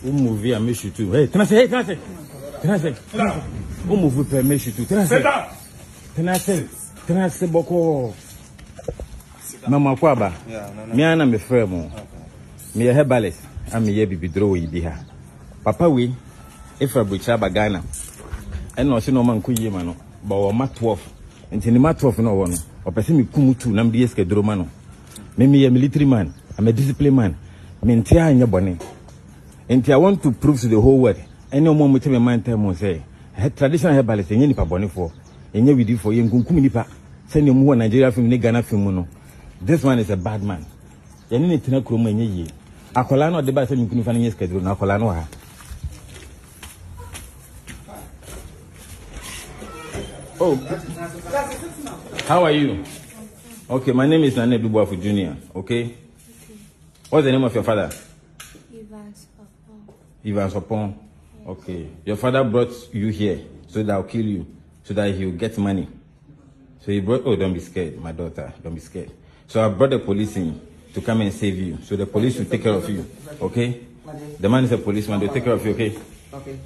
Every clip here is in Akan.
Wo move a me shoot you. Hey, tena se, hey, tena se. Tena se. Wo move pɛ me shoot you. Tena se. Tena se. Tena se bɔkɔɔ. Mama akɔ aba. Me ara na me frɛ mo. Meyɛ herbalist a meyɛ bibiduro wɔ yibi ha. Papa wei efra burokyerɛ aba Ghana. Ɛna ɔse na ɔma nkɔ yie ma no. Ba ɔwɔ ma 12. Nti ne ma 12 na ɔwɔ no. Ɔpɛ sɛ me kum tu na mede yɛ sikaduro ma no. Me meyɛ military man. I'm a discipline man. Mente a nyɛ bɔne. Nti I want to prove to the whole world ɛne ɔmo a ɔmo te me mantam mu sɛ traditional herbalist ɛnyɛ nipa bɔnefoɔ, ɛnyɛ widifoɔ, yɛnkunkum nipa sɛnea ɔmo wɔ Nigeria film ne Ghana film mu no. This man is a bad man. Yɛne ne tena kurom ɛnyɛ yie. Akwadaa no ɔde baa sɛ me kunu fa no nyɛ sikaduro no akwadaa no wɔ ha. Oh, how are you? Okay, my name is Nana Dubuafu Jr. Okay? What's the name of your father? Evans Opon. Evans Opon. Okay. Your father brought you here so that I'll kill you, so that he'll get money. So he brought, oh, don't be scared, my daughter. Don't be scared. So I brought the police in to come and save you. So the police will take care of you. Okay? The man is a policeman. They'll take care of you, okay? Okay.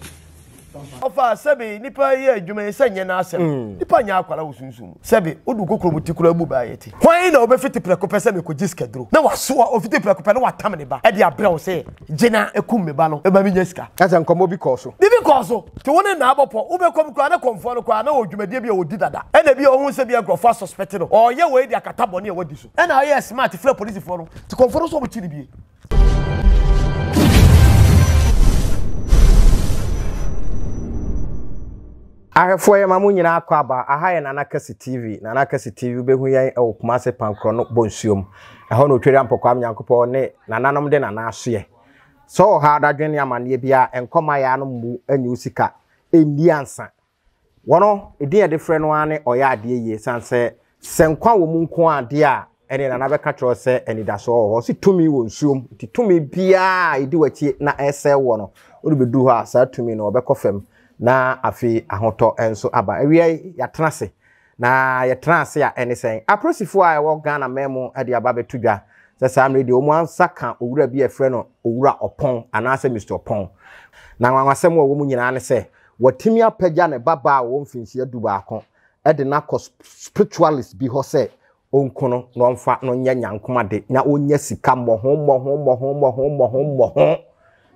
Ɔfa sɛbe nipa yɛ adwuma yi sɛ nyɛ n'asɛm. Mm. Nipa nyɛ akwara wɔ sunsum mu. Sɛbe wodu kokoro mu ti kura bu baa yɛ ti. Hwan na ɔbɛfiti prɛko pɛ sɛ mekɔgye sikaduro na wasoa ɔfiti prɛko pɛ na watam ne ba ɛde abrɛ wo sɛ gye na ɛkum me ba no ɛma menya sika. Ɛsɛ nkɔmmɔ bi kɔɔ so. Biribi kɔɔ so. Nti wo ne naa bɔpɔ wobɛkɔ mu koraa na kɔmfoɔ no koraa na ɔwɔ dwumadie bi a ɔdi dada. Ɛna bi a ɔhu sɛ bi a nkurɔfoɔ asɔspɛte no ɔyɛ wei de akata bɔne a wadi so. Ɛna ɔyɛɛ smart frɛ polisifoɔ no nti kɔmfoɔ no nso wɔkyi no bie. Ahwɛfoɔ yɛma mo nyinaa akɔ aba, aha yɛ Nana Kɛse TV, Nana Kɛse TV wobɛhu yɛn wɔ Kumase Pankorɔ no Bonsuom, ɛhɔ na Otweri Ampɔkwam Nyankopɔn ne nananom de nana asoɛ. Sɛ ɔwɔ ha dadwen ne amanneɛ biara nkɔ ma yɛn ano mmu nyi wo sika nni ansa. Wɔn edin a yɛde frɛ no ara ne ɔyɛ adeɛ yie sane sɛ sɛ nkwa wɔ mu nko ara deɛ a ɛne Nana bɛka kyerɛ wo sɛ anidasoɔ wɔ hɔ. Ɔse tumi wɔ nsuom nti tumi biara a ɛdi w'akyi na ɛresɛe woɔ no wode bɛduru hɔ a saa tumi no ɔbɛkɔ fam na afei ahotɔ nso aba. Awia yi yɛatena ase Na yɛtena ase a, ɛne sɛn? Apolisifoɔ a ɛwɔ Ghana man mu de aba abɛto dwa sɛ saa mmerɛ yi deɛ wɔn nsa ka owura bi a yɛfrɛ no Owura Ɔpɔn anaasɛ Mister Ɔpɔn. Na anwanwasɛm a ɛwɔ mu nyinaa ne sɛ, watumi apagya ne babaa a ɔwɔ mfinhyia dubaako de no akɔ spiritualist bi hɔ sɛ ɔnku no na ɔmfa no nyɛ nyankomade na ɔnya sika mmɔho mmɔho mmɔho mmɔho mmɔho mmɔho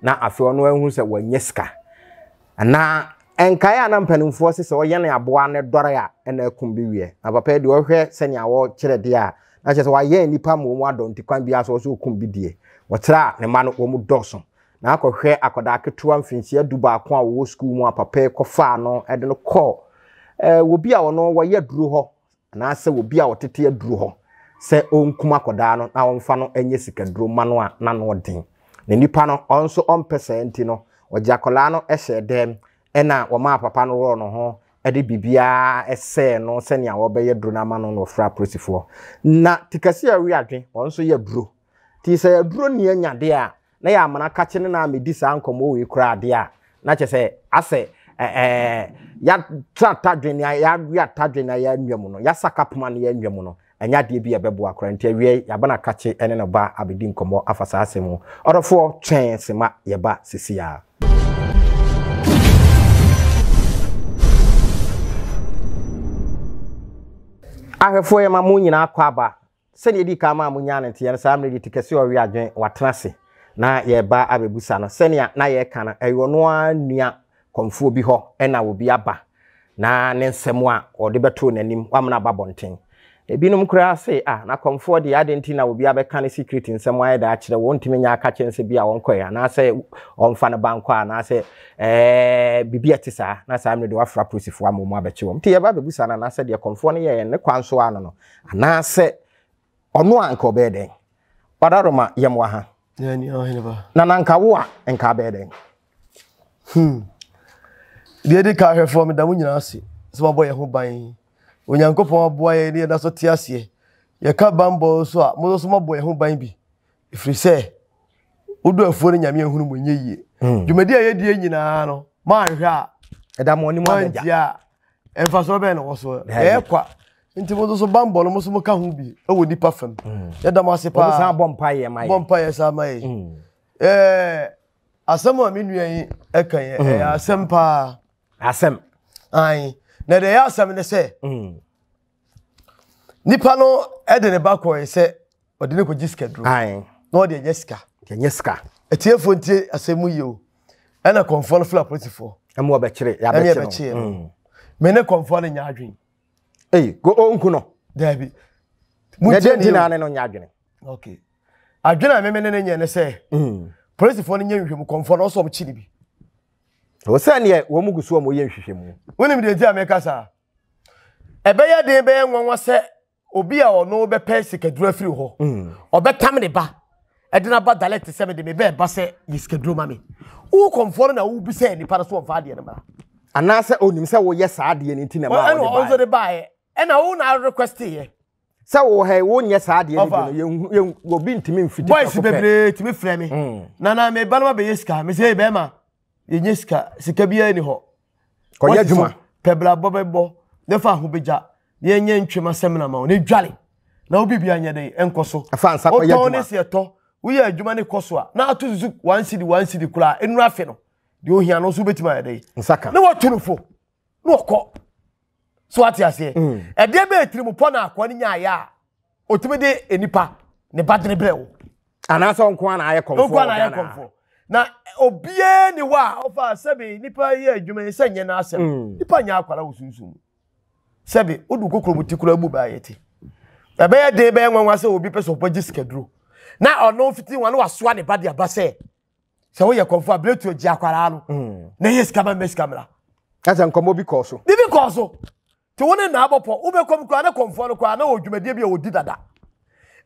na afei ɔno ahu sɛ wanya sika. Na nkae a na mpanimfoɔ se sɛ ɔyɛne aboa no dɔre a ɛna akum bi wiɛ. Na papa yi deɛ ɔhwɛ sɛnea wɔkyerɛ deɛ a, na kyerɛ sɛ wayɛn nnipa ma wɔn adɔ nti kwan biara so ɔsɛ ɔkum bi deɛ. Wɔkyerɛ a ne mma no wɔn dɔɔso. Na akɔhwɛ akwadaa ketewa mfinhyia du baako a wɔwɔ sukuu mu a papa yi kɔfaa no de no kɔɔ eh, wɔ bi a ɔno wɔyɛ aduro hɔ anaasɛ obi a ɔtete aduro hɔ sɛ ɔnkum akwadaa no na ɔmfa no nyɛ sikaduro mma no a n'ano ɔden. Na nipa no ɔno nso ɔmpɛ saa nti no, ɔgye akwadaa no hyɛɛ dɛm ɛna wɔmaa papa no worɔɔ ne ho de biribiara sɛɛ no sɛnea wɔbɛyɛ duro no ama no na wɔfrɛ apolisifoɔ. Na tikɛse a ɛwe adwe, ɔno nso yɛ aduro. Nti sɛ aduro nni anya deɛ a, na yɛ amena kakye ne na medi saa nkɔmmɔ wei koraa adeɛ a na kyerɛ sɛ asɛ ɛɛ yɛatra tadwe ne yɛawe atadwe na yɛanwa mu no yɛasaka poma ne yɛanwa mu no ɛnyɛ adeɛ bi a ɛbɛboa koraa nti awiei yɛaba kakye ne ne ba abɛdi nkɔmmɔ afa saa asɛm mu ɔdɔfoɔ twɛn sema yɛba sisi a. Ahwɛfoɔ yɛma mo nyinaa kɔ aba Sɛdeɛ yɛdii kan maa monyaa no nteɛ no, saa mmerɛ yi de kɛseɛ ɔwe adwene, watena ase, na yɛreba abɛbusa no. Sɛnea na yɛreka no, ɛyɛ ɔno ara nua kɔmfoɔ bi hɔ na obi aba, na ne nsɛm a ɔde bɛtoo n'anim, wamena aba abɔnten. Ebinom koraa se, ah, na kɔmfoɔ deɛ, adɛn nti na obi abɛka ne secret nsɛm ayɛ dɛ akyerɛ wo, ɔntumi nyɛ aka kyerɛ no sɛ bi a ɔnkɔɛ, anaasɛ ɔmfa ne ba nkɔ, anaasɛ ɛɛ, biribi a ɛte saa, na saa mmerɛ deɛ wafra apolisifoɔ ama wɔn abɛkye wɔn. Nti yɛba abɛbusa no, anaasɛ deɛ kɔmfoɔ no yɛeɛ no, ne kwan so ara no no, Anaasɛ ɔno a nka ɔbɛyɛ dɛn? Ɔdaroma yɛm wɔ ha. Na na nka wo a nka abɛyɛ dɛn? Hmm. Deɛ ɛdi ka ahwɛfoɔ meda mo nyinaa ase sɛ moabɔ yɛn ho ban. Onyankopɔn aboa yɛn ne yɛda so te aseɛ. Yɛka banbɔ nso a, mo nso moabɔ yɛn ho ban bi. Ɛfiri sɛ, wodɔ afuo no nyame ahunu mu ɛnyɛ yie. Hmm. Dwumadi a yɛdie nyinaa no, moanhwɛ a, ɛda mo anim abɛgya. Mfasoɔ bɛn na wɔ so? Ɛyɛ kwa. Nti mo nso so bambɔ no mo nso mo ka ho bi wɔ nipa fam. Mm. Yɛda mo ase paa. Wɔn san bɔ mpaeɛ ma yɛ. Bɔ mpaeɛ saa ma yɛ. Mm. Ɛɛ. Asɛm a me nua yi ɛka yɛ ɛyɛ asɛm paa. Asɛm. Ayi na deɛ ɛyɛ asɛm ne sɛ. Nipa no ɛde ne ba kɔɛ sɛ ɔde ne kɔgye sikaduro. Ayi. Na ɔde ɛnyɛ sika. Ɛnyɛ sika. Atiefoɔ ntie asɛm mu yie o. Ɛna kɔnfoɔ no fila apolisifoɔ. Ɛmu ɔbɛkyere yabɛkyere no. Ɛmu yɛbɛkyere no. Me ne kɔnfoɔ no nyɛ adwene. Ei, go onku no. Dabi. Mu tie ne na ne no nyɛ adwene. Okay. Adwene a meme ne ne nyɛ ne sɛ, mm. polisifoɔ no nyɛ nhwehwɛmu kɔnfoɔ no ɔsɔ ɔmo kyi ne bi. Wɔ sɛ neɛ wɔn mu gu so wɔn yɛ nhwehwɛmu. Wonim deɛ nti a meka saa? Ɛbɛyɛ den bɛyɛ nwanwa sɛ obi a ɔno bɛpɛ sikaduro afiri hɔ. Mm. Ɔbɛtam ne ba. Ɛde n'aba direct sɛ mede me bɛɛ ba sɛ yɛ sikaduro ma me. Wo kɔnfoɔ no na wobisa nipa no so wɔmfa adeɛ no mmra. Anaasɛ onim sɛ woyɛ saa adeɛ no nti na ɛma ɔde baeɛ. Ɛna ɔde baeɛ. Ɛna wo na request yɛ. Sɛ wo hɛ wonyɛ saa adeɛ no bi no yɛn yɛn obi ntumi mfiti Boys bebree tumi frɛ me. Mm. Nana me ba no ma bɛyɛ sika. Me sɛ bɛrima yɛnyɛ sika sika biara ni hɔ. Kɔyɛ adwuma. Pɛ bra bɔ bɛbɔ ne fa ho bɛgya na yɛnyɛ ntwem asɛm na ma wo ne dwale na wo biribi anyɛ dɛn ɛnkɔ so. Fa nsa kɔyɛ adwuma. Wotɔn ne sɛ ɛtɔ woyɛ adwuma ne kɔ so a na ato susu one cedi one cedi koraa ɛnuru afe no deɛ ohia no nso wobɛtumi ayɛ dɛn nsaka na watu no fo na ɔkɔ so ate aseɛ mm. ɛdeɛ bɛyɛ tiri mu pɔ na akoa no nyaayɛ a ɔtumi de nipa ne ba dene brɛ wo anaasɛ ɔnko ana ayɛ kɔmfoɔ ɔnko ana ayɛ kɔmfoɔ na obiara ni hɔ a ɔfa sɛbe nipa yɛ adwuma yi sɛ nyɛ n'asɛm mm. nipa nyɛ akwara wɔ sunsun mu sɛbe wodu kokoro mu ti kura mu baa yɛ ti ɛbɛyɛ den bɛyɛ nwanwa sɛ obi pɛ sɛ ɔbɛgye sikaduro na ɔno fiti wɔn wasoa ne ba de aba sɛ sɛ woyɛ kɔmfo a biletu gye akwaraa no mm. na ɛyɛ sika ma mmɛ sika mmra ɛsɛ nkɔmmɔ bi kɔɔ so bibi kɔɔ so nti wo ne naa bɔpɔ wobɛkɔm koraa ne kɔmfoɔ no koraa na wɔ dwumadie bi a wɔdi dada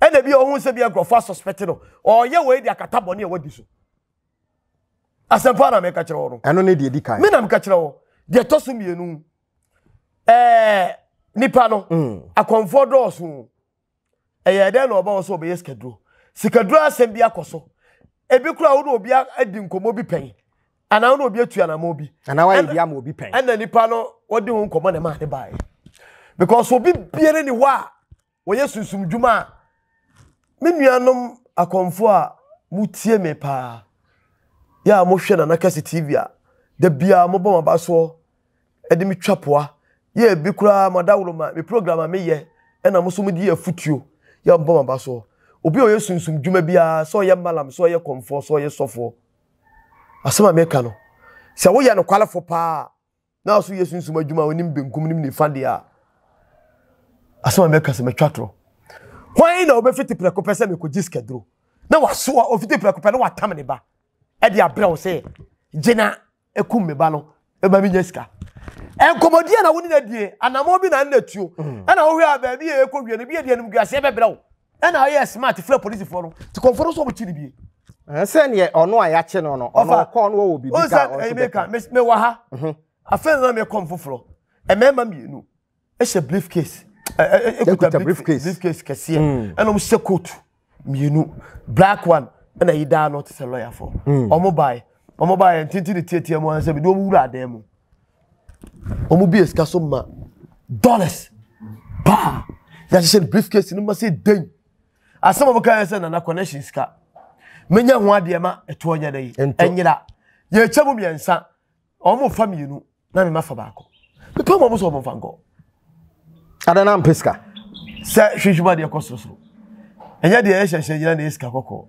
ɛna bi a ɔhu sɛ bi a nkurɔfoɔ asɔspɛte no ɔyɛ wei de akata bɔne a wadi so asɛmpa na meka kyerɛ wɔ no ɛno ne deɛ di kan me na meka kyerɛ wɔ deɛ ɛtɔ so mmienu ɛɛ nipa no mm. akɔmfoɔ dɔɔso Ɛyɛɛ dɛn na ɔba hɔ sɛ ɔbɛyɛ sikaduro? Sikaduro asɛm bi akɔ so. Ebi koraa wo ne obi adi nkɔmmɔ bi pɛn anaa wo ne obi atu anammɔn bi. Anaa wayɛ bi ama obi pɛn. Ɛna nipa no wɔde ho nkɔmmɔ na ɛmaa ne baeɛ. Because obi biara ni hɔ a wɔyɛ sunsum dwuma a me nuanom akɔmfo a motie me paa yɛ a mohwɛ Nana Kɛse TV a da biara mobɔ m'aba soɔ de me twa poa yɛ ebi koraa mo adaworo ma me program a meyɛ ɛna mo nso mo di afutuo yɛ mo bɔ m'aba soɔ obi a ɔyɛ sunsum dwuma biara sɛ ɔyɛ malam sɛ ɔyɛ kɔmfoɔ sɛ ɔyɛ sɔfoɔ asɛm a meka no sɛ woyɛ nokwarefo paa na ɔso yɛ sunsum adwuma a onim benkum nim nifa deɛ a asɛm a meka sɛ matwa torɔ hwan na ɔbɛfiti prɛko pɛ sɛ mekɔgye sikaduro na wasoa ɔfiti prɛko pɛ na watam ne ba ɛde abrɛ wo sɛ gyina ekum me ba no ɛma mi nya sika nkɔmɔdi a na wo ne na die anamɔ bi na nna tuo mm. ɛna wohwɛ a baabi a ɛkɔ wie no bi yɛ deɛ animguaseɛ bɛbrɛ wo ɛna ɔyɛ smart frɛ polisifoɔ no ti kɔnfoɔ no so ɔmo kyi ne bie. sɛ neɛ ɔno a yɛakye no no ɔno ɔkɔɔ no wɔwɔ biribi ka ɔno so bɛka mewɔ ha mhm. afei na mekɔ mfoforɔ mmarima mmienu hyɛ briefcase ekuta briefcase briefcase kɛseɛ mm. ɛna wɔn hyɛ coat mmienu black one ɛna yi daa no te sɛ lawyer fo mm. wɔn bae wɔn bae ntintin ne tietie mu ansa bi de wɔn wura adan mu wɔn bi esika so ma dollars paa yɛahyehyɛ briefcase no ma sɛ den asɛm a wɔn kan yɛ sɛ nana connection sika menya ho adeɛ ma ɛtoɔ nyɛ dɛ yi ɛnyera yɛkyɛ mu mmiɛnsa wɔn fa mmienu na mema fa baako mepɛ ma ɔmo sɛ ɔmo mfa nkɔ ada na mpɛ sika sɛ hwehwɛ adeɛ kɔ sorosoro ɛnyɛ deɛ ɛhyɛ hyɛ nyina na ɛyɛ sika kɔkɔɔ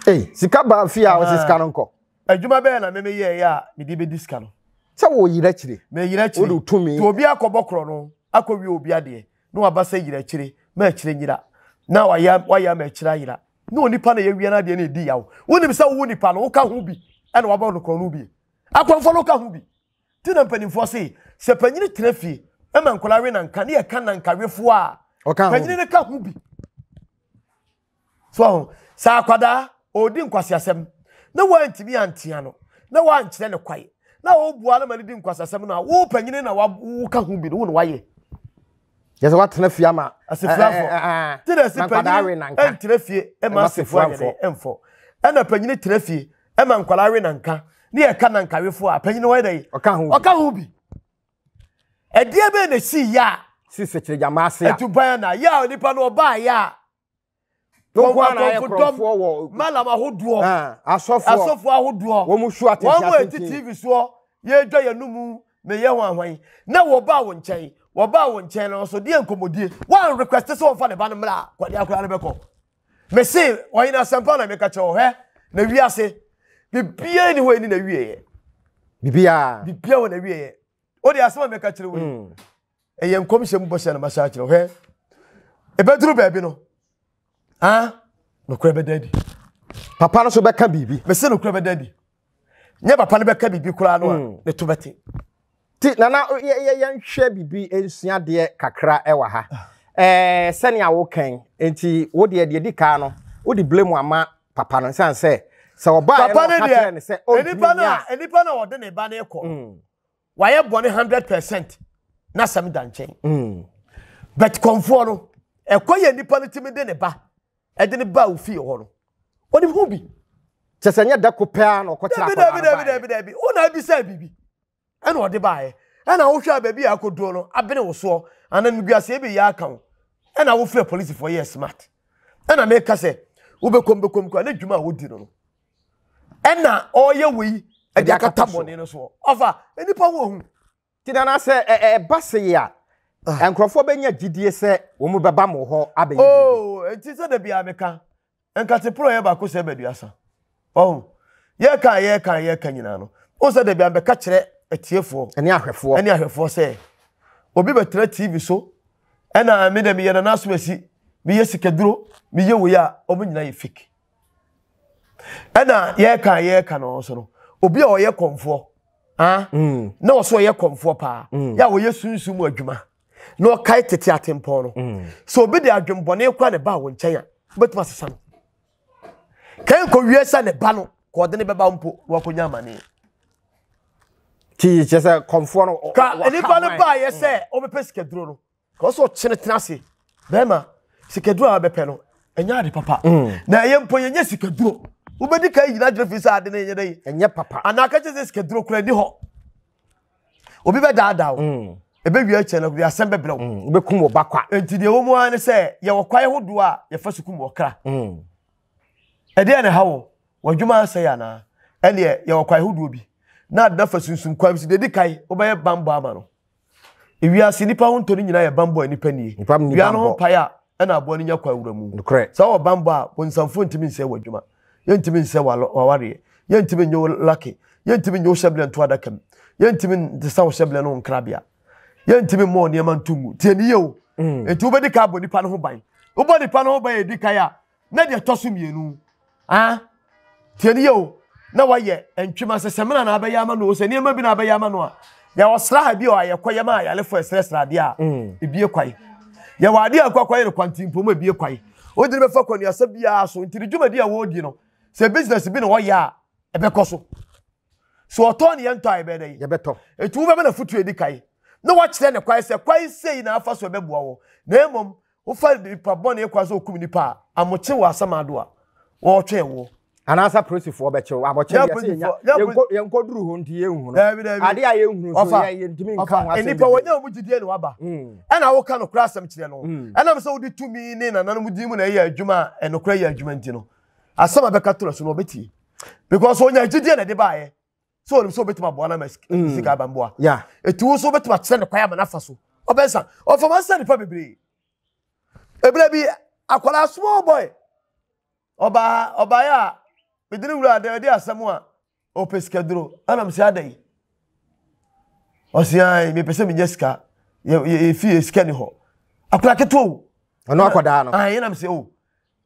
ee sika ba fie a wɔsɛ sika no nkɔ adwuma bɛyɛ na meme yɛɛyɛ a mede bɛdi sika no sɛ wɔyera akyire meyera akyire wode tumi nti obi akɔbɔ korɔ no akɔwie obi adeɛ na waba sɛ yera akyire ma akyire nyera na wayɛ wayɛ ama akyire ayera na onipa na yɛwia no adeɛ na ɛdi yaw wonim sɛ wo nipa no woka ho bi ɛna wabɔ no korɔ no bi akɔmfo no ka ho bi Ti na mpanimfoɔ se, sɛ panyini tena fie ma nkwadaa we nanka ne yɛka nankawefoɔ a, panyini no ka ho bi. So aho, sɛ akwadaa ɔredi nkwaseasɛm na woantumi antea no, na woankyerɛ no kwae, na wobua no ma no di nkwaseasɛm no a, wo panyini na woka ho bi no, wo na wayɛ. Yɛ sɛ woatena fie ama asefuafo. Ti na ɛsɛ panyini ntena fie ma asefoɔ anyɛ dɛ mfɔ. Ɛna panyini tena fie ma nkwadaa we nanka ne yɛka nankawefo a panyini wɔyɛ dɛ ɔka ho bi. Ɛdeɛ bɛn na esi yɛ a si sɛkyerɛgyama ase a ɛtuban na yɛ a nipa no ɔbaa yɛ a. Akɔmfodɔm, malam ahodoɔ, ah, asɔfoɔ, asɔfoɔ ahodoɔ, wɔn su atenten wɔn a ɛte TV soɔ, yɛdwa yɛn mu, meyɛ wɔn ahwan, na wɔbaa wɔn nkyɛn, wɔbaa wɔn nkyɛn no nso deɛ nkɔmmɔdie, wɔn request sɛ wɔmfa ne ba no mmra, kɔde akora no bɛkɔ. Mese, ɔyene asɛmpa na meka kyerɛ wɔ hɛ, na wiase, biribiara ni hɔ ɛni na wieɛ. Biribiara. Biribiara wɔ na wieɛ. O de asɛm a meka kyerɛ wo yi. Mm. Ɛyɛ nkɔmhyɛ mu bɔhyɛ na mahyɛ akyerɛ hwɛ. Ɛbɛduru baabi no, ah, nokorɛ bɛda adi. Papa no so bɛka biribi. Mese nokorɛ bɛda adi. Nyɛ papa no bɛka biribi koraa no a, mm. ne to bɛte. Ti nana yɛnhwɛ biribi nsua deɛ kakra ɛwɔ ha. Ah. Ɛɛ sɛnea wokan nti wo deɛ deɛ di kan no wode blame ama papa no nsan sɛ sɛ ɔbaa yɛ no ɔka kyerɛ ne sɛ ɔntumi nya. Nipa na ɔde ne ba no kɔ. Mm. Wayɛ bɔne 100% na asɛm da nkyɛn. Mm. But kɔnfoɔ no, ɛkɔ yɛ nipa no tumi de ne ba, ɛde ne ba ofie hɔ no. Ɔnim ho bi. Kyɛ sɛ nyɛ da ko pɛa na ɔkɔkyerɛ akwadaa no baeɛ. Dabi dabi dabi. Wo na abisa biribi. Ɛna ɔde baeɛ. Ɛna wohwɛ a baabi a akɔduro no abene wo soɔ. Anaa nnuguaseɛ bi yɛ aka wo. Ɛna wofrɛ polisifoɔ yɛ smart. Ɛna meka sɛ wobɛkɔm bɛkɔm kora ne dwuma a wodi no no. ɛna ɔreyɛ wei ɛde akata bɔne no soɔ ɔfa nnipa ho ɔhu nti nana sɛ ɛba se yi a ah. nkurɔfoɔ bɛnya gyidie sɛ wɔn bɛba mo hɔ abɛyɛ oh, nti sɛ da biara meka nkate porɔ yɛ baako sɛ bɛduasa ɔho yɛka yɛka yɛka nyinaa no wo sɛ da biara bɛka kyerɛ atiefoɔ ɛne ahwɛfoɔ ɛne ahwɛfoɔ sɛ obi bɛtena tv so ɛna me dɛ meyɛ nana asomasi meyɛ sikaduro meyɛ wei a ɔmo nyinaa yɛ fake ɛna yɛka yɛka no nso no obi a ɔyɛ kɔnfoɔ ah mm. na ɔso ɔyɛ kɔnfoɔ paa mm. yɛ a ɔyɛ sunsun mu adwuma na ɔkae tete atempɔn no mm. so obi de adwembɔne kora ne ba wɔ nkyɛn a wobɛtumi asesa no kɛn kɔ wie sɛ ne ba no kɔ ɔde ne bɛba mpo na wakɔnya amane ti kyɛ sɛ kɔnfoɔ no ka nipa no baayɛ sɛ ɔbɛpɛ sikaduro no Ka ɔsɛ ɔkyene tena ase. Bɛrima, sikaduro a wabɛpɛ no, ɛnyɛ ade papa. Mm. Na ɛyɛ mpo yɛnyɛ sikaduro. Wobɛdi ka nyina adwene firi sɛ ade no ɛnyɛ dɛ. Ɛnyɛ papa. Anaa ka kyerɛ sɛ sikaduro kora ni hɔ. Obi bɛdaadaa wo. Mm. Ɛbɛwie akyɛ no, de asɛm bɛbrɛ wo. Mm. Wobɛkum wo ba kwa. Enti deɛ ɛwɔ mu ara ne sɛ yɛwɔ kwae hodoɔ a yɛfa so kum ɔkra. Mm. Ɛdeɛ na ɛha wo? W'adwuma asɛe anaa? Ɛneɛ yɛwɔ kwae hodoɔ bi. Na adena fa sunsum kwan bi so. Deɛ ɛdi kan, wobɛyɛ bammɔ ama no. Ewiase nnipa ho ntɔ no nyinaa yɛ bammɔ a nnipa nie. Dua no ho pae a, ɛna aboa no nya kwan wura mu. Sɛ wɔ bammɔ a, bonsamfoɔ ntumi nsɛe w'adwuma. Yɛntumi nsɛe w'awareɛ. Yɛntumi nye wo lake. Yɛntumi nye wo hyɛberɛ nto adaka mu. Yɛntumi nsesa wo hyɛberɛ no wo nkrabea. Yɛntumi mmɔ wo nneɛma nto ngu. Tie ne yie o. Mm. Enti wobɛdi kan abɔ nipa no ho ban. Wobɔ nipa no ho ban a ɛdi kan a, na deɛ ɛtɔ so mmienu ah tie ne yɛ o na wayɛ ntwema sɛ sɛmina na abɛyɛ ama no o sɛ nneɛma bi na abɛyɛ ama no a yɛwɔ sraha bi a yɛkɔ yɛ ma ayalefo ɛsrɛsrɛ adeɛ a mm. ebie kwae yɛwɔ adeɛ a akɔ akɔyɛ no kwantimpo mu ebie kwae wodi no bɛfa kwanuasa biara so nti ne dwumadi a wɔredi no sɛ business bi na wɔyɛ a ɛbɛkɔ so so ɔtɔn ne yɛntɔ a yɛbɛyɛ dɛ yɛbɛtɔ etu wobɛma no afotu edi kae na wakyerɛ ne kwae sɛ kwae sei na afa so ɛbɛboa wɔ na mmom Wofa nipa bɔne kwan sɛ okum nipa a, amokye wɔ asamado a, wɔretwɛn wo. Anaasɛ apolisifoɔ bɛkye wo. Abɔkyɛ deɛ sɛ yɛnya yɛnkɔduru hɔ nti yɛnhu no. Daabi daabi. Adeɛ a yɛnhunu so yɛ yɛntumi nka ho asɛm. Nnipa wɔnya wɔn gyidie na waba. Mm. Ɛna woka nokorɛ asɛm kyerɛ no. Mm. Ɛnam sɛ wode tumi ne nananom din mu na ɛyɛ adwuma a ɛnokorɛ yɛ adwuma nti no, asɛm a bɛka to so no wɔbɛtie. Because wɔnya gyidie na ɛde baeɛ. sɛ ɔnim sɛ ɔbɛtumi aboa no ama mm. sika aba mboa ɛti wo nso wobɛtumi akyerɛ ne kwan ama no afa so ɔbɛnsa ɔfa ma nsa nipa bebree ebile bi akwadaa small boy ɔbaa ɔbaeɛ a mede ne wura adan ɛde asɛm a ɔpɛ sika duro ɛna mesɛ ada yi ɔsi ayi mepɛ sɛ menya sika yɛ yɛ fie sika ni hɔ akwadaa ketewa o ɔno akwadaa no ayi ɛna mesɛ o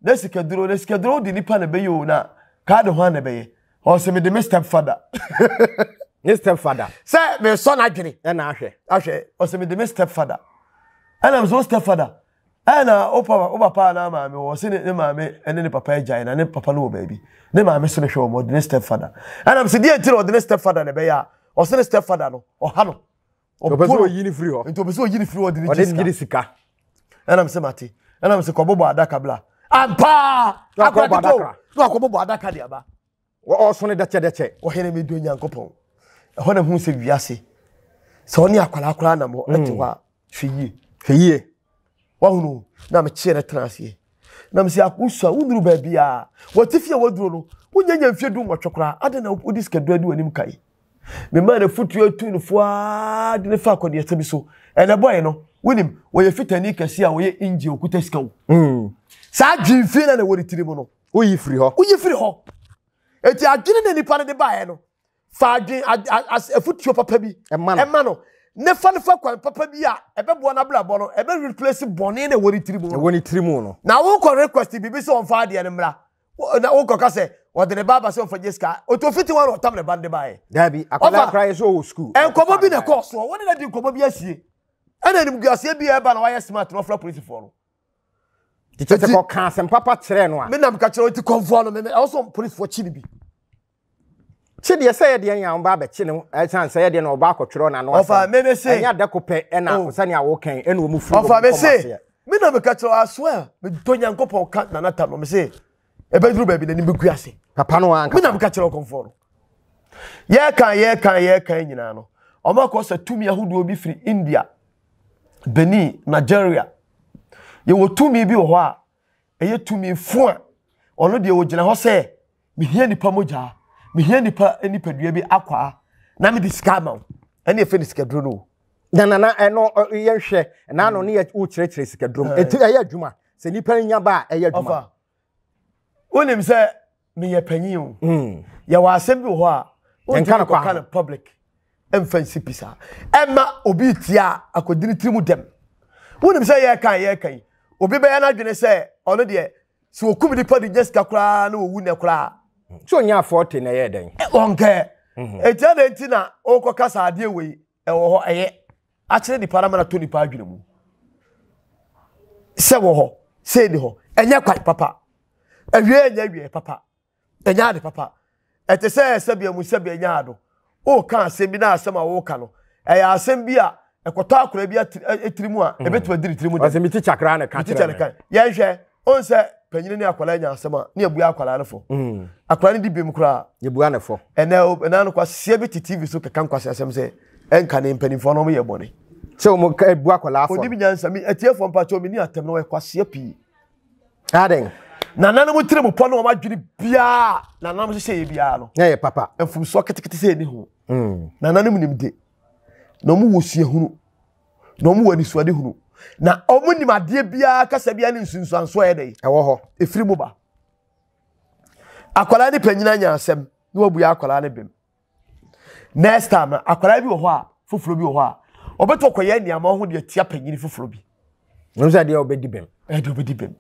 na sikaduro na sikaduro de nipa na ɛbɛyɛ o na kaadi ho na ɛbɛyɛ ɔsɛ mede me step father ne step father sɛ mesɔ n'adwene ɛna ahwɛ ahwɛ ɔsɛ mede me step father ɛna mesɛ o step father ɛna o papa o papa na maame wɔ ɔsɛ ne maame ɛne ne papa agyae na ne papa no wɔ baabi ne maame so ne hwɛ wɔn ɔde ne step father ɛna mesɛ deɛ nti na ɔde ne step father na ɛbɛyɛ a ɔsɛ ne step father no ɔha no ɔpɛ sɛ ɔyi ne firi hɔ nti ɔpɛ sɛ ɔyi ne firi hɔ ɔde ne gye sika ɛnam sɛ mate ɛnam sɛ kɔbɔbɔ adaka bla ampaa akora ketewa na wakɔbɔbɔ adaka de aba ɔso ne dɛkyɛdɛkyɛ ɔhene mi do nyankopɔn ɛhɔ na hu sɛ wiase sɛ ɔne akwadaa koraa nam hɔ ɛte hɔ a hwɛ yie hwɛ yie wahunu na mekyerɛ no tena aseɛ. Na mese wosua wonnuru baabiara. W'atifi a waduro no, wonnya nya mfeɛ 18 koraa. Adɛn na wode sikaduro adi w'anim kan? Memaa no afotuo tuu no fo ara de no faa akɔneasa bi so. Ɛnɛ bɔe no, wonim, wɔyɛ fitani kɛse a wɔyɛ engine okuta sika o. Saa adwemfie na na ɛwɔ ne tiri mu no. Woyi firi hɔ. Woyi firi hɔ. Eti adwene na nipa no de baeɛ no, fa adwene afotuo papa bi ɛma no ne fa no fa kwan papa bi a ɛbɛboa n'abrabɔ no, ɛbɛ replace bɔne na ɛwɔ ne tiri mu no. Ɛwɔ ne tiri mu no. Na wokɔ request biribi sɛ ɔmfa adeɛ no mmra. Na wokɔ ka sɛ ɔde ne ba aba sɛ ɔmfa gye sika. Otu fiti wɔn na ɔtam ne ba no de baeɛ. Dabi, akwadaa koraa yɛ sɛ ɔwɔ sukuu. Nkɔmɔ bi na ɛkɔɔ soɔ, wɔne no di nkɔmɔ bi asie. Ɛna animguaseɛ bi a ɛba na wayɛ smart na ɔfra polisifoɔ no. Nti kyɛ sɛ kɔka asɛm papa kyerɛɛ no a. Me nam ka kyerɛ nti kɔnfoɔ no me ɛwɔ sɛ polisifoɔ kyi no bi. Kye deɛ sɛ yɛ deɛ yɛn ɔba abɛkye no ɛsan sɛ yɛ deɛ na ɔba akɔtwerɛ n'ano asɛm. Ɔfa me me se. Ɛnyɛ adako pɛ ɛna oh. sɛnea wɔkɛn ɛna wɔn firi wɔn kɔm aseɛ. Me na meka kyerɛ aso a medɔ Nyankopɔn ka nana tam no me se ɛbɛduru baabi n'anim bɛgu ase. Papa no ankasa. Me na meka kyerɛ ɔkɔmfoɔ no. Yɛka yɛka yɛka nyinaa no wɔn akɔ sɛ tumi ahodoɔ bi firi India, Benin, Nigeria. Yɛwɔ tumi bi wɔ hɔ a ɛyɛ tumi fo a ɔno deɛ ɔgyina hɔ sɛ mehia nipa mogyaa mehia nipa nipadua bi akwaa na mede sika ama wo ɛne ɛfɛ ne sikaduro no o. Na nana ɛno yɛnhwɛ na ano ne yɛ wokyerɛkyerɛ sikaduro mu ɛti ɛyɛ adwuma sɛ nipa nya ba a ɛyɛ adwuma. Ɔfa wonim sɛ meyɛ panyin o yɛwɔ asɛm bi wɔ hɔ a wontumi kɔka no public ɛmfa nsi pi saa ɛma obi tia akɔdi ne tiri mu dɛm wonim sɛ yɛka yɛka yi obi bɛyɛ n'adwene sɛ ɔno deɛ sɛ wɔkum nipa de nya sika koraa na wɔwu nɛ koraa sɛ ɔnya afɔte na ɛyɛ dɛn ɔnkɛ ɛti adɛn nti na wokɔka saa adeɛ wei ɛwɔ hɔ ɛyɛ akyerɛ nipa no ama no atɔ nipa adwene mu sɛ wɔ hɔ sɛ ɛni hɔ ɛnyɛ kwan papa awie ɛnyɛ awie papa ɛnyɛ ade papa ɛte sɛ sɛbea mu sɛbea nya ado woka asɛm bi na asɛm a woka no ɛyɛ asɛm bi a ɛkɔtɔ akora bi atiri mu a ɛbɛtumi adi ne tiri mu dɛm. Mi tikya koraa na ɛka kyerɛ me. Yɛnhwɛ ɔn sɛ panyini ne akwadaa nya asɛm a ne yɛbua akwadaa no fɔ. Mm. Akwadaa no di bem koraa. Yɛbua ne fɔ. Ɛnɛ ɛnɛ no kwaseɛ bi te TV so keka nkwasi asɛm sɛ ɛnka ne mpanimfoɔ no wɔn yɛ bɔne. Sɛ wɔn bu akwadaa fɔ. Onim nyansa mi atiefoɔ mpakyɛw mi ni atɛm na wɔyɛ kwaseɛ pii. Adɛn? Nananom tirim pɔ ne wɔn adwene biara nananom hyehyɛ yɛ biara no. Na yɛ papa. Mfomsoɔ ketekete sɛ ɛni ho. Mm. Nananom nim de. Na wɔn wɔ suahunu. Na wɔn wɔ anisoade hunu. Na wɔn nim adeɛ biara kasa biara ne nsunsuansoɔ yɛ dɛ. Ɛwɔ hɔ. Efiri mu ba. Akwadaa ne panyin anya asɛm na wabua akwadaa ne bem. Next time no akwadaa bi wɔ hɔ a foforɔ bi wɔ hɔ a ɔbɛtɔ kɔyɛ nneɛma ho deɛ tia panyin foforɔ bi. Ɛno sɛ deɛ ɔbɛdi bɛm. Ɛdeɛ ɔbɛdi bɛm.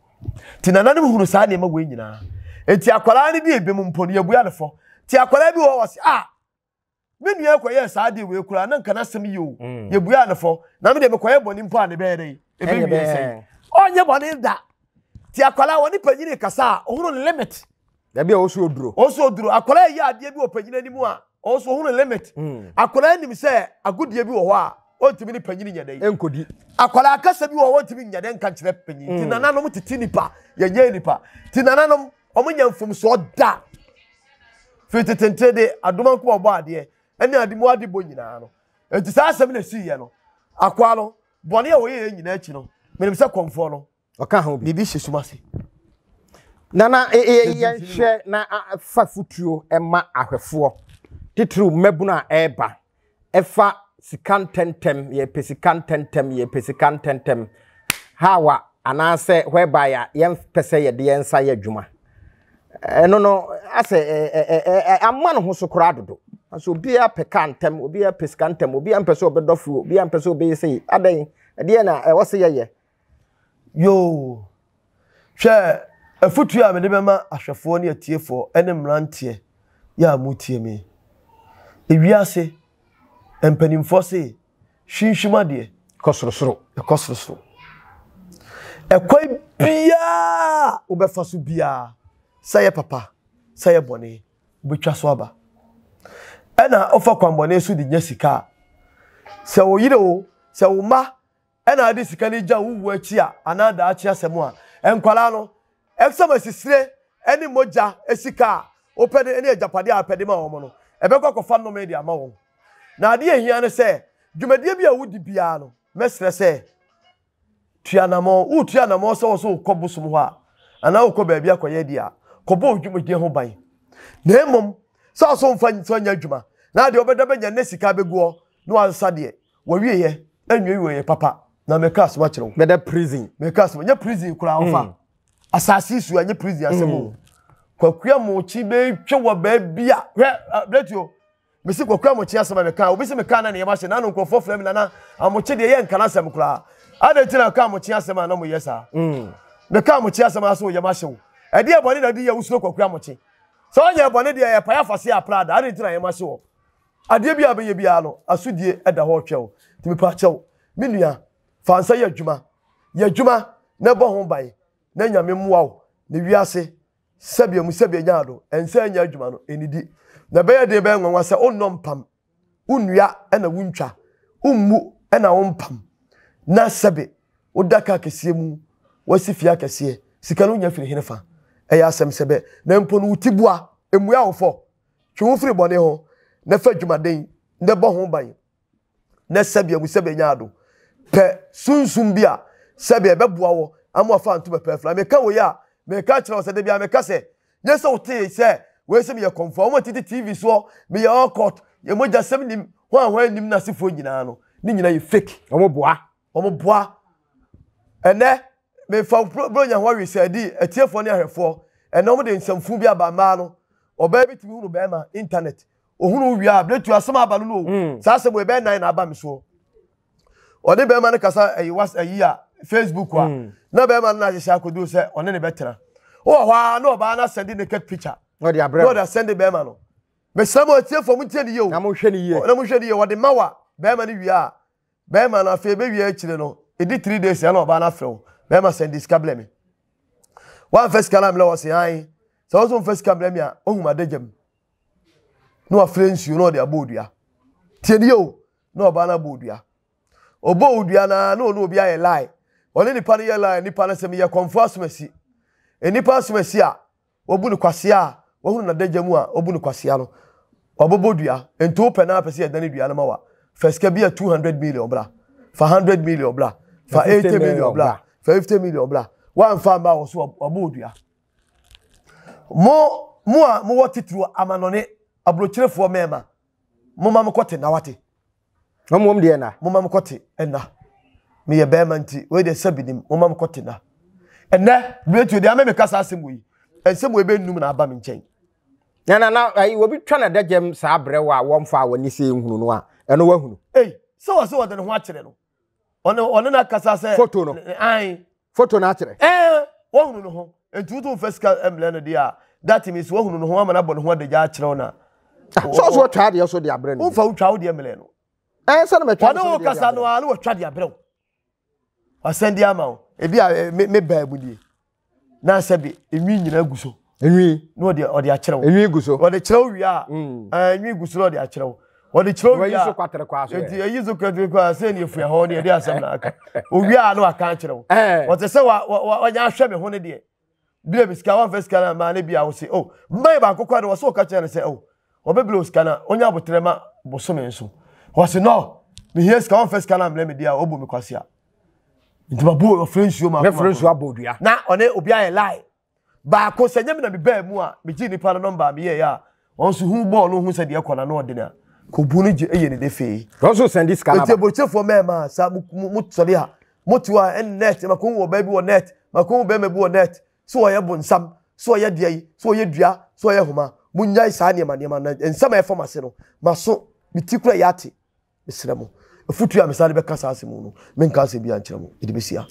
Ti nananom hunu saa nneɛma wei nyinaa. Eti akwadaa no di ebem mpo no yɛbua no fɔ. Ti akwadaa bi wɔ hɔ wɔ se ah me nua kɔyɛ saa adeɛ wei koraa na nka n'asɛm yie o. Mm. Yɛbua no fɔ. Na me deɛ mekɔyɛ bɔne mpo a ne bɛyɛ dɛ. Ɛbɛwie sɛn. Ɔnyɛ bɔne da. Ti akwadaa wɔne panyin kasa a ɔhunu ne limit. Dabi a ɔsɔ oduro. Ɔsɔ oduro. Akwadaa yi adeɛ bi wɔ panyin anim a ɔsɔ ohun limit. Hmm. Akwadaa nim sɛ agodie bi wɔ hɔ a ɔntumi ne panyin nyɛ dɛ. Nkodi. Akwadaa kasa bi wɔ hɔ ɔntumi nyɛ dɛ nka nkyerɛ panyin. Ti hmm. nananom tete nipa yɛnyɛ nipa. Ti nananom wɔn nyɛ mfomsoɔ da. Firi tetente de adoma nko ɔbɔ adeɛ ɛne ade mu ade bɔ nyinaa no. Eti saa asɛm na esi yɛ no. Akwaa no bɔne a wɔyɛ yɛ nyinaa akyi no menim sɛ kɔnfoɔ no Ɔka ho bi. Biribi hyɛ sum ase. Nana, yɛnhwɛ na fa futuo ma ahwɛfoɔ, titiriw mmabunu a ɛreba, ɛfa sika ntɛntɛm, yɛpɛ sika ntɛntɛm, yɛpɛ sika ntɛntɛm, how a anaasɛ whereby a yɛmpɛ sɛ yɛde yɛn nsa yɛ adwuma. Ɛno no, asɛ ama ne ho so koraa dodo. Asɛ obiara pɛ kaa ntɛm, obiara pɛ sika ntɛm, obiara mpɛ sɛ ɔbɛdɔ fuo, obiara mpɛ sɛ ɔbɛyɛ sei. Adɛn? Ɛdeɛ na ɛwɔ sɛ yɛyɛ. Yoo. Hwɛ, afotuo a mede bɛma ahwɛfoɔ ne atiefoɔ ne mmeranteɛ yɛ a motie me. Ewiase, mpanimfoɔ se, hwinhwim adeɛ. Kɔ sorosoro. Ɛkɔ sorosoro. Ɛkwan biara wobɛfa so biara, sɛ yɛ papa, sɛ yɛ bɔne, wobɛtwa so aba. Ɛna wofa kwanbɔne so de nya sika a, sɛ wo yere o, sɛ wo mma ɛna ade sika no gya wo wu akyi a anaa daakye asɛm a, nkwadaa no, ɛsɛm asisire ne mogya sika a wopɛ de ne agyapadeɛ a wopɛ de ma wɔn no, ɛbɛkɔ akɔfa nnome de ama wɔn. Na adeɛ a ɛhia ne sɛ, dwumadie bi a wodi biara no, mɛsrɛ sɛ, tua anamɔn. Woretua anamɔn sɛ wɔ sɛ wokɔ bosom hɔ a, anaa wokɔ baabi akɔyɛ deɛ a, kɔbɔ wo dwumadie ho ban. Na mmom sɛ ɔso mfa nsa nyɛ adwuma na adeɛ ɔbɛda bɛnya ne sika bɛguɔ na wansa deɛ wɔwieɛ ɛnwie wieɛ papa na meka asɛm akyerɛ wo. Bɛda prison. Meka asɛm nyɛ prison koraa ɔfa. Mm. Asase so ɛnyɛ prison asɛm o. Mm. Kwakua mokyi bɛtwa wɔ baabi a hwɛ abiretio mesi kwaku amokye asɛm a meka obi sɛ meka na ne yɛm ahyɛ na ano nkurɔfoɔ frɛ me nana amokye deɛ yɛ nka n'asɛm koraa adɛn nti na meka amokye asɛm a na moyɛ saa mm. meka amokye asɛm a so yɛm ahyɛ wo ɛdeɛ bɔne na de yɛ wosuro kwaku amokye sɛ ɔnyɛ bɔne deɛ yɛ pae afase aprada adɛn nti na yɛm ahyɛ wɔ adeɛ bi a bɛyɛ biara no asodie ɛda hɔ ɔtwɛ wo nti mepa kyɛw me nua fa nsa yɛ adwuma yɛ adwuma na ɛbɔ ho ban na nyame mmoa wo ne wiase Sɛbea mu sɛbea nyaa do, ɛnsɛ ɛnyɛ adwuma no, ɛnidi. Na ɛbɛyɛ den bɛyɛ nwanwa sɛ wonnɔ mpam, wonnua na wontwa, wommu na wompam, na sɛbe woda kaa kɛseɛ mu, woasi fie akɛseɛ, sika no wonya firi henefa? Ɛyɛ asɛm sɛbɛ, na mpo no wo ti bua, mmua wo fɔ. Twe wo firi bɔne ho, na fa adwumaden na bɔ ho ban. na sɛbea mu sɛbea nya ado. Pɛ sunsum bi a sɛbea ɛbɛboa wɔ ama wafa ntoma pɛ afira. Meka wei a, meka kyerɛ wo sɛ da biara meka sɛ, nyɛ sɛ wotee sɛ wei sɛ meyɛ kɔmfoɔ, wɔn a tete TV soɔ, meyɛ ɔkɔt, yɛ mogyasɛm nim, hwan hwan nim n'asefoɔ nyinaa no, ne nyinaa yɛ fake. Wɔn boa. Wɔn boa. Ɛnɛ, mefa bronya ho awe sɛ adi atiefoɔ ne ahwɛfoɔ. Ɛnɛ wɔn de nsɛmfo bi aba mmaa no. Ɔbaa bi tumi hunu bɛrima internet. Ohunu wo wie a, berɛ tu asɛm aba no no o. Mm. Saa asɛm wei bɛyɛ nan na aba me soɔ. Ɔne bɛrima no kasa ɛyi was ɛyi a Facebook a. Mm. Na bɛrima no na ahyehyɛ akɔduru sɛ ɔne ne bɛtena. Wowɔ hɔ a na ɔbaa no asɛnde naked picture. Na ɔde abrɛ. Na ɔde asɛnde bɛrima no. Mesrɛ mo atiefoɔ mo ntie ne yie o. Na monhwɛ ne yie. Na monhwɛ ne yie. Ɔde ma wa bɛrima no wie a bɛrima no afei bɛwie akyire no ɛdi 3 days ɛna ɔbaa no afrɛ wo bɛrima sɛnde sika blɛ me. Woamfa sika no amlɛ wɔ se an sɛ wo so mfa sika mlɛ me a ohum adagya mu. na wafrɛ nsuo na ɔde abɔ odua tie nie o na ɔbaa no abɔ odua ɔbɔ odua na na ɔne obi ayɛ lie ɔne nipa no yɛ lie nipa no sɛ meyɛ kɔnfo asomasi nipa asomasi a wɔbu no kwasea a wɔhunu n'adagya mu a wɔbu no kwasea no wabɔbɔ dua nti wopɛ na apɛ sɛ yɛdane dua no ma wa fa sika bi a 200 million bra fa 100 million bra fa 80 million bra fa 50 million bra woamfa mma wɔ so wabɔ odua Mo, mo a mowɔ titiriw amanɔne aburokyerefoɔ mmarima, momma mo kɔte na wate. Na mmom deɛ na. Momma mo kɔte ɛna. Meyɛ bɛrima nti, wei deɛ sɛbi nim, momma mo kɔte na. Ɛnɛ, berɛ deɛ ama meka saa asɛm wei. Nsɛm wei bɛnum na aba me nkyɛn. Na na na ayi obi twa na dagyam saa brɛ wo a wɔmfa a wɔne sɛ nhunu no a ɛno wahunu. Ei, sɛ wɔ sɛ wɔde ne ho akyerɛ no. ɔne ɔne no akasa sɛ foto no ae foto no akyerɛ ɛɛ wɔhunu no ho nti wotu nfa sika mmerɛ no deɛ a that means wɔhunu no ho ama no abɔ ne ho adagya akyerɛ wo na ah, sɛ ɔso ɔtwa adeɛ so de abrɛ no womfa wotwa wo deɛ mmerɛ no ɛɛ sɛ no mɛtwa ɔne wo kasa no a ne wɔtwa de abrɛ wo wasan di ama wo ebi a me me baa mu nie na sɛ bi enwi nyinaa gu so enwi na ɔde ɔde akyerɛ wo enwi gu so ɔde kyerɛ wo wie a mm. ɛɛ enwi gu so na ɔde akyerɛ wo ɔde kyerɛ wo wie a so kwatere kwa so eti eyi so kwatere kwa sɛ ne efua hɔ ne yɛde asɛm na aka owie a na waka akyerɛ wo ɔte sɛ wa wa wanya ahwɛ me ho ne deɛ bia bi sika wamfa sika no maa ne bia wo se oh mmaa baako kora de wɔ so ɔka kyerɛ no sɛ oh wɔbɛbrɛ wo sika no ɔnya aboterɛ ma bosome nso wɔse no mehia sika wamfa sika no ambrɛ me deɛ a ɔbu me kwasea nti mabo ɔfrɛ nsuo ma mɛfrɛ nsuo abɔ dua na ɔne obi ayɛ lie baako sɛ nyɛ me na mebaa mu a megye nipa no nɔmba a meyɛeɛ a wɔn nso hu bɔɔl no hu sɛ deɛ ɛkɔ na no ɔdene a kɔbu no gye ɛyɛ ne de fee wɔn nso sɛnde sika nti aburokyefoɔ mɛɛma sa mo mo sɔre a mo te hɔ a ɛne net mako hu ɔbaa bi wɔ net mako hu bɛrima bi wɔ net so ɔyɛ bonsam so ɔyɛ deɛ yi so ɔyɛ dua so ɔyɛ homa mo nyae saa nneɛma nneɛma na nsɛm a ɛfam ase no maso me ti kura yɛ ate Mesrɛ mo, afotu a mesan de bɛka saa asɛm no, menka asɛm bi ankyerɛ mo, mede bɛsi ha.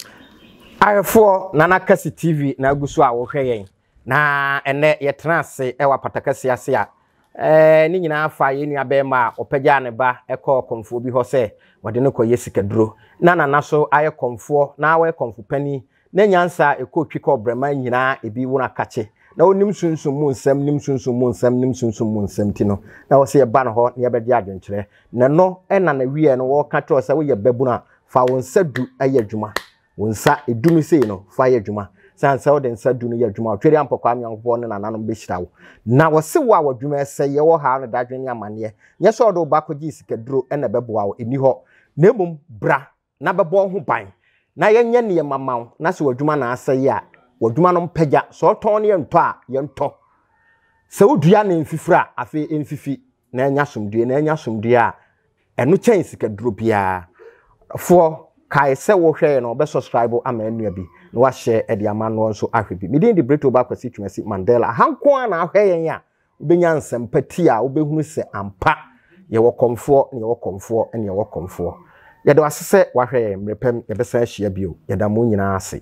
Ahwɛfoɔ, Nana Kasi TV na agu so a wohwɛ yɛn. Na ɛnnɛ yɛtena ase wɔ apata kɛseɛ ase a, ɛɛ, ne nyinaa fa yɛn nua bɛrima a ɔpagyaa ne ba kɔɔ kɔmfoɔ bi hɔ sɛ wɔde no kɔyɛ sikaduro. Na Nana so ayɛ kɔmfoɔ na wayɛ kɔmfo panin Na nyansa a ɛkɔ twi kɔ ɔbrɛman nyinaa ebi wono akakye na onim sunsum mu nsɛm nim sunsum mu nsɛm nim sunsum mu nsɛm nti no na wɔsɛ yɛba no hɔ na yɛbɛgye adwenkyerɛ na ɛno na na wieɛ no wɔka kyerɛ sɛ woyɛ babunu a fa wo nsa du yɛ adwuma wo nsa edu no sei no fa yɛ adwuma sane sɛ wode nsa du no yɛ adwuma ɔtweri ampɔkwaa Nyankopɔn ne nananom bɛhyira wo na wɔse wo a w'adwuma ɛsɛ yɛ wɔ haw ne dadwen ne amanneɛ nyɛ sɛ ɔde wo ba kɔgye sikaduro na ɛbɛboa wo ɛni hɔ na mmom bra na bɛbɔ wo ho ban na yɛnyɛ nneɛma ma wo na sɛ w'adwuma na asɛe a W'adwuma no mpagya. Sɛ ɔtɔn no yɛntɔ a, yɛntɔ. Sɛ wodua na ɛmfifiri a, afei ɛmfifi na ɛnya asomdwoeɛ. Na ɛnya asomdwoeɛ a, ɛno kyɛn sikaduro biara. Foɔ, kae sɛ wohwɛ yɛn no, wobɛ subscribe ama anua bi na wahyɛ de ama noɔ nso ahwɛ bi. Me din de Brito Ba Kwasi Twumasi Mandela. Aha nko ara na ahwɛ yɛn a, wobɛnya nsɛmpa ti a wobɛhunu sɛ ampa yɛwɔ kɔmfoɔ ne yɛwɔ kɔmfoɔ ne yɛwɔ kɔmfoɔ. Yɛda wo ase sɛ wahwɛ yɛn. Mmerɛ pam yɛbɛsan ahyia bio. Yɛda mo nyinaa ase.